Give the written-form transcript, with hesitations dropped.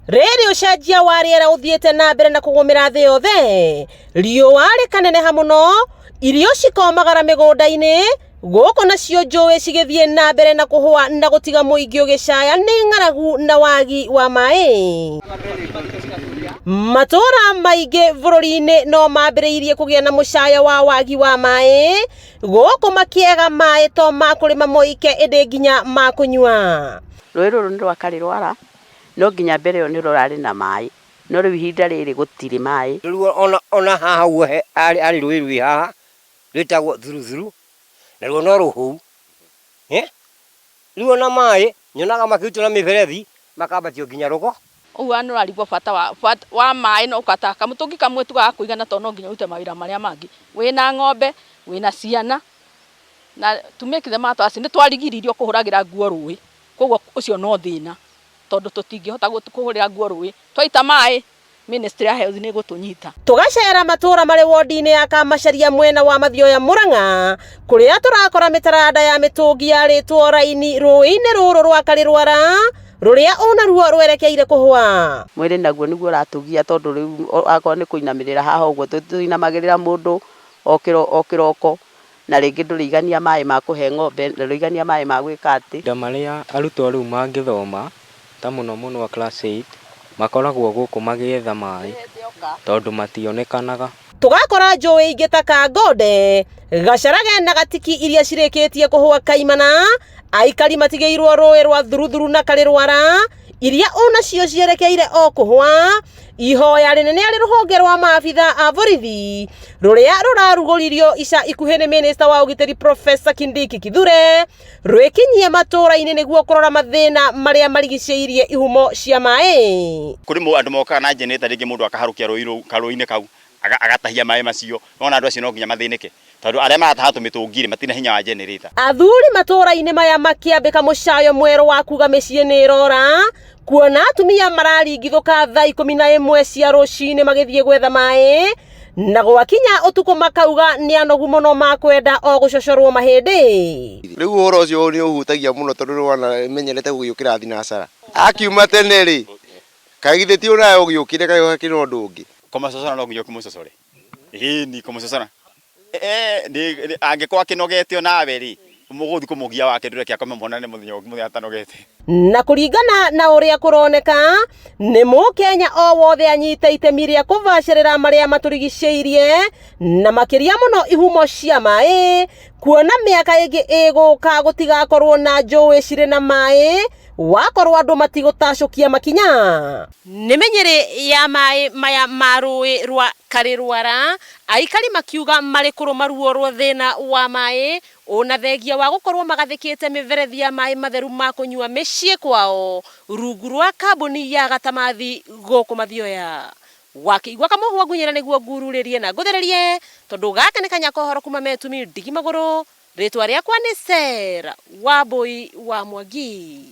Rĩrĩ ũcenjia wa rĩera ũthiĩte na mbere na kũgũmĩra thĩ yothe, riũa rĩkaneneha mũno, irio cikomagara mĩgũnda-inĩ, gũkũ nacio njũĩ cigĩthiĩ na mbere na kũhũa na gũtiga mũingĩ ũgĩcaya nĩ ng'aragu na wagi wa maĩ. Matũũra maingĩ bũrũri-inĩ no mambĩrĩirie kũgĩa na mũcayo wa wagi wa maĩ, gũkũ makĩaga maĩ to ma kũrĩma moike ĩndĩ nginya ma kũnyua. Rũĩ rũrũ nĩ rwa Karĩrwara, no nginya mbere ĩyo nĩ rũrarĩ na maĩ, no rĩu ihinda rĩrĩ gũtirĩ maĩ. Rĩu ona haha ũguo harĩ rũĩ rwĩ haha rwĩtagwo Thuruthuru, naruo no rũhũu. Rĩu ona maĩ nyonaga makĩrutwo na mĩberethi makambatio nginya rũgo. Ũguo nĩ ũrarigwo bata wa maĩ no ũkataha kamũtũngi kamwe tu ga kũigana tondũ no nginya ũrute mawĩra marĩa mangĩ. Wĩna ng'ombe, wĩna ciana na to make the matters nĩ twarigiririo kũhũragĩra nguo rũĩ, koguo ũcio no thĩna tondũ tũtingĩhota kũhũrĩra nguo rũĩ. Twaita maĩ Ministry ya Health nĩ ĩgũtũnyita. Tũgacera matũra marĩ wondi-inĩ ya Kamacharia mwena wa Mathioya Murang'a kũrĩa tũrakora mĩtaranda ya mĩtũngi yarĩtwo raini rũĩ-inĩ rũrũ rwa Karĩrwara rũrĩa onaruo rwerekeire kũhũa. Mwĩrĩ naguo nĩguo ũratũgia tondũ rĩu akorwo nĩ kũinamĩrĩra haha ũguo tũinamagĩrĩra mũndũ o kĩroko na rĩngĩ ndũrĩigania maĩ ma kũhe ng'ombe, ndũrĩigania maĩ ma gwĩka atĩ. Mahinda marĩa arutwo rĩu mangĩthoma, ta mũno mũno a class eight, makoragwo gũkũ magĩetha maĩ tondũ mationekanaga. Tũgakora njũĩ ingĩ ta Kangonde, Gacarage na Gatiki iria cirĩkĩtie kũhũa kaimana, aikari matigĩirwo rũĩ rwa Thuruthuru na Karĩrwara iria onacio cierekeire o kũhũa. Ihoya rĩnene arĩ rũhonge rwa maabitha a borithi rũrĩa rũrarugũririo ica ikuhĩ nĩ minista wa ũgitĩri Professor Kindiki Kithure rwĩkinyie matũũra-inĩ nĩguo kũrora mathĩna marĩa marigicĩirie ihumo cia maĩ. Kũrĩ andũ mokaga na generator rĩngĩ mũndũ akaharũkia rũĩ rũu karũĩ-inĩ kau agatahia maĩ macio. Nĩwona andũ acio no nginya mathĩnĩke tondũ arĩa marataha tũmĩtũngi rĩ matirĩ na hinya wa generator. Athuri matũũra-inĩ maya makĩambĩka mũcayo mwerũ wa kuga mĩciĩ nĩ ĩrora kuona atumia mararingithũka thaa 11 cia rũcinĩ magĩthiĩ gwetha maĩ na gwakinya ũtukũ makauga nĩ anogu mũno makwenda o gũcocorwo mahĩndĩ. Rĩu ũhoro ũcio nĩ ũhutagia mũno tondũ nĩ wona menyerete gũgĩũkĩra thinacara. Akiuma tene rĩ, kaĩ githĩ ti nawe ũgĩũkĩre kaĩ hakĩrĩ na ũndũ ũngĩ. Kũmũcocora no nginya ũkĩmũcocore. Ĩni kũmũcocora. Angĩkorwo akĩnogete onawe rĩ, mũgũthiĩ kũmũgia wake ndũreke akome monane mũthenya ũngĩ mũthenya atanogete. Na kũringana na ũrĩa kũroneka, nĩ mũkenya o wothe anyite itemi rĩa kũbacĩrĩra marĩa matũrigicĩirie na makĩria mũno ihumo cia maĩ, kuona mĩaka ĩngĩ ĩgũka gũtigakorwo na njũĩ cirĩ na maĩ wakorwo andũ matigũtacũkia makinya. Nĩ mĩnyĩrĩ ya maĩ maya ma rũĩ rwa Karĩrwara, aikari makiuga marĩ kũrũma ruo rwa thĩna wa maĩ, ona thengia wa gũkorwo magathĩkĩte mĩberethi ya maĩ matheru ma kũnyua mĩciĩ kwao rungu rwa kambuni ya Gatamathi gũkũ Mathioya. Wakĩigua kamũhwa ngunyĩra nĩguo ngururĩrie na ngũthererie tondũ gaka nĩ kanya kohoro kuma Metumi ndigi magũrũ, rĩtwa rĩakwa nĩ Sarah Wambui wa Mwangi.